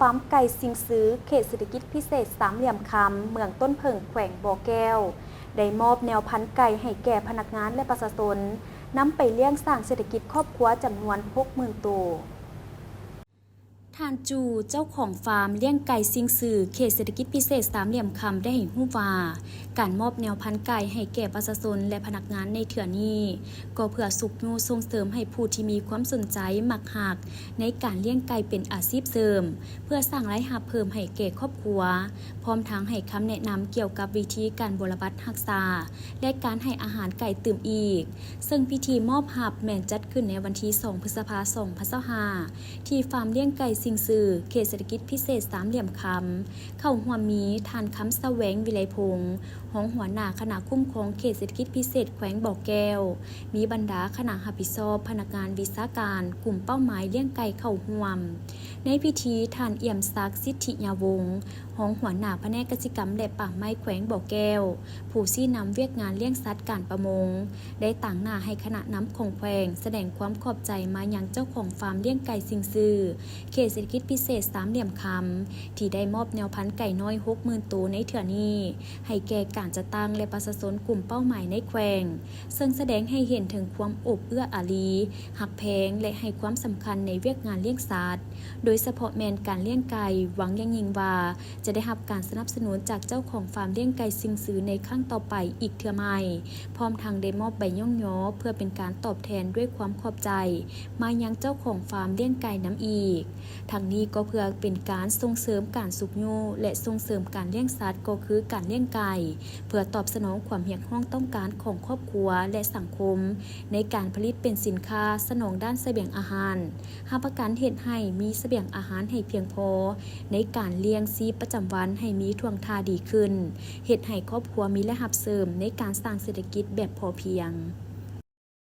ຟາມໄກ່ຊິງຊື ເຂດເສດຖະກິດພິເສດສາມຫຼ່ຽມຄຳ ເມືອງຕົ້ນເຜິ້ງ ແຂວງບໍ່ແກ້ວ ໄດ້ມອບແນວພັນໄກ່ໃຫ້ແກ່ພະນັກງານ ແລະ ປະຊາຊົນ ນຳໄປລ້ຽງສ້າງເສດຖະກິດຄອບຄົວຈຳນວນຫົກໝື່ນໂຕ. ທ່ານຈູ່ ເຈົ້າຂອງຟາມລ້ຽງໄກ່ຊິງຊື ເຂດເສດຖະກິດພິເສດສາມຫຼ່ຽມຄຳ ໄດ້ໃຫ້ຮູ້ວ່າ ການມອບແນວພັນໄກ່ໃຫ້ແກ່ປະຊາຊົນ ແລະ ພະນັກງານໃນເທື່ອນີ້ ກໍເພື່ອຊຸກຍູ້ສົ່ງເສີມໃຫ້ຜູ້ທີ່ມີຄວາມສົນໃຈມັກຮັກ ໃນການລ້ຽງໄກ່ເປັນອາຊີບເສີມ ເພື່ອສ້າງລາຍຮັບເພີ່ມໃຫ້ແກ່ຄອບຄົວ, ພ້ອມທັງໃຫ້ຄຳແນະນຳກ່ຽວກັບວິທີການບົວລະບັດຮັກສາ ແລະ ການໃຫ້ອາຫານໄກ່ຕື່ມອີກ, ເຊິ່ງພິທີມອບຮັບແມ່ນຈັດຂຶ້ນໃນວັນທີສອງ ພຶດສະພາ ສອງພັນຊາວຫ້າ ທີ່ຟາມລ້ຽງໄກ່ຊິງຊື ເຂດເສດຖະກິດພິເສດສາມຫຼ່ຽມຄຳ. ເຂົ້າຮ່ວມມີທ່ານ ຄຳສະແຫວງ ວິໄລພົງ ຮອງຫົວໜ້າຄະນະຄຸ້ມຄອງເຂດເສດຖະກິດພິເສດແຂວງບໍ່ແກ້ວ, ມີບັນດາຄະນະຮັບຜິດຊອບ, ພະນັກງານວິຊາການ, ກຸ່ມເປົ້າໝາຍລ້ຽງໄກ່ເຂົ້າຮ່ວມ. ໃນພິທີ, ທ່ານ ອ່ຽມສັກ ສິດທິຍາວົງ ຮອງຫົວໜ້າພະແນກກະສິກຳ ແລະ ປ່າໄມ້ແຂວງບໍ່ແກ້ວ, ຜູ້ຊີ້ນຳວຽກງານລ້ຽງສັດການປະມົງ, ໄດ້ຕາງໜ້າໃຫ້ຄະນະນຳຂອງແຂວງ ສະແດງຄວາມຂອບໃຈມາຍັງເຈົ້າຂອງຟາມລ້ຽງໄກ່ຊິງຊື ເຂດເສດຖະກິດພິເສດສາມຫຼ່ຽມຄຳ ທີ່ໄດ້ມອບແນວພັນໄກ່ນ້ອຍຫົກໝື່ນໂຕໃນເທື່ອນີ້ ໃຫ້ແກ່ການຈັດຕັ້ງ ແລະ ປະຊາຊົນກຸ່ມເປົ້າໝາຍໃນແຂວງ, ເຊິ່ງສະແດງໃຫ້ເຫັນເຖິງຄວາມອົບເອື້ອອາລີ, ຮັກແພງ ແລະ ໃຫ້ຄວາມສຳຄັນໃນວຽກງານລ້ຽງສັດ, ໂດຍສະເພາະແມ່ນການລ້ຽງໄກ່, ຫວັງຢ່າງຍິ່ງວ່າຈະໄດ້ຮັບການສະໜັບສະໜູນຈາກເຈົ້າຂອງຟາມລ້ຽງໄກ່ຊິງຊືໃນຄັ້ງຕໍ່ໄປອີກເທື່ອໃໝ່, ພ້ອມທັງໄດ້ມອບໃບຍ້ອງຍໍເພື່ອເປັນການຕອບແທນດ້ວຍຄວາມຂອບໃຈມາຍັງເຈົ້າຂອງຟາມລ້ຽງໄກ່ນຳອີກ. ທັງນີ້ກໍເພື່ອເປັນການສົ່ງເສີມການຊຸກຍູ້ ແລະ ສົ່ງເສີມການລ້ຽງສັດ ກໍຄືການລ້ຽງໄກ່ ເພື່ອຕອບສະໜອງຄວາມຮຽກຮ້ອງຕ້ອງການຂອງຄອບຄົວ ແລະ ສັງຄົມ ໃນການຜະລິດເປັນສິນຄ້າສະໜອງດ້ານສະບຽງອາຫານ, ຮັບປະກັນເຮັດໃຫ້ມີສະບຽງອາຫານໃຫ້ພຽງພໍໃນການລ້ຽງຊີບປະຈຳວັນໃຫ້ມີທ່ວງທ່າດີຂຶ້ນ, ເຮັດໃຫ້ຄອບຄົວມີລາຍຮັບເສີມໃນການສ້າງເສດຖະກິດແບບພໍພຽງ.